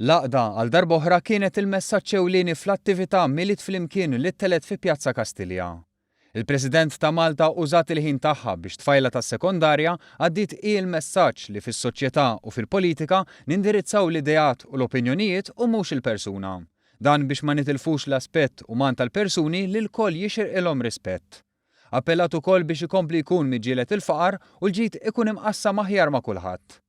L-għaqda għal darb'oħra kienet il-messaġġ ewlieni fl-attività Milied Flimkien li ttelgħet fi Pjazza Kastilja. Il-President ta' Malta użat il-ħin tagħha biex tfajla tas-sekondarja għaddiet hi l-messaġġ li fis-soċjetà u fil-politika nindirizzaw l-ideat u l-opinjonijiet u mhux il-persuna. Dan biex ma nitilfux l-aspett uman tal-persuni li lkoll jixirqilhom rispett. Appellat ukoll biex ikompli jkun miġġieled il-faqar u l-ġid ikun imqassam aħjar ma' kulħadd.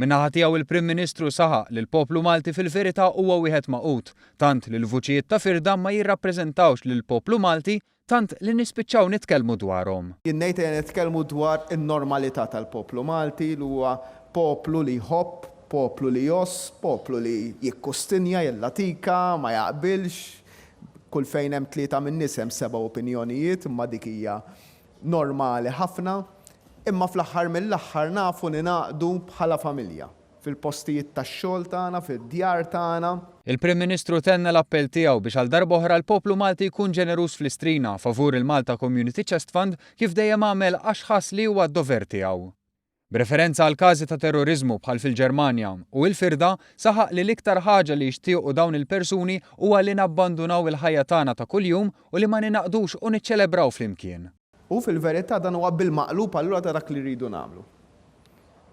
Min-naħa tiegħu il-Prim Ministru saħaq li l-poplu Malti fil-verità huwa wieħed magħqud, tant li l-vuċijiet ta' firda ma jirrappreżentawx lill-poplu Malti tant li nispiċċaw nitkellmu dwarhom. Jien ngħid ejja nitkellmu dwar in-normalità tal-poplu Malti li huwa poplu li jħobb, poplu li jgħożż, poplu li jikkustinja, jillatika, ma jaqbilx. Kull fejn hemm tlieta min-nies hemm seba' opinjonijiet imma dik hija normali ħafna, imma fl-aħħar mill-aħħar nafu ningħaqdu bħala familja, fil-postijiet tax-xogħol tagħna, fid-djar tagħna. Il-Prim Ministru tenna l-appell tiegħu biex għal darb'oħra l-poplu Malti jkun ġeneruż fl-Istrina favur il-Malta Community Chest Fund kif dejjem għamel għax ħass li huwa d-dover tiegħu. B'referenza għal każi ta' terroriżmu bħal fil-Ġermanja u il-firda, saħaq li l-iktar ħaġa li jixtiequ dawn il-persuni huwa li nabbandunaw il-ħajja tagħna ta' kuljum u li ma ningħaqdux u niċċelebraw flimkien. U fil-verità dan huwa bil-maqlub allura ta' dak li rridu nagħmlu.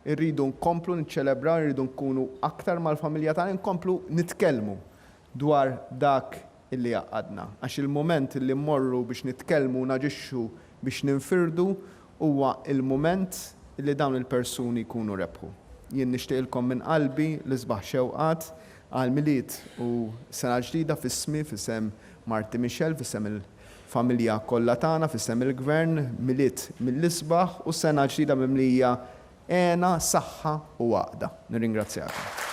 Irridu nkomplu niċċelebraw, irridu nkunu aktar mal-familja tagħna, nkomplu nitkellmu dwar dak illi jgħaqqadna. Għax il-mument illi mmorru biex nitkellmu u naġixxu biex ninfirdu huwa l-mument illi dawn il-persuni jkunu rebħu. Jien nixtieqilkom minn qalbi l-isbaħ xewqat għal Milied u Sena Ġdida f'ismi, f'isem marti Michelle, f'isem il-familja kollha tagħna, f'isem il-Gvern, Milied mill-isbaħ u Sena Ġdida mimlija hena, saħħa u għaqda. Nirringrazzjakom.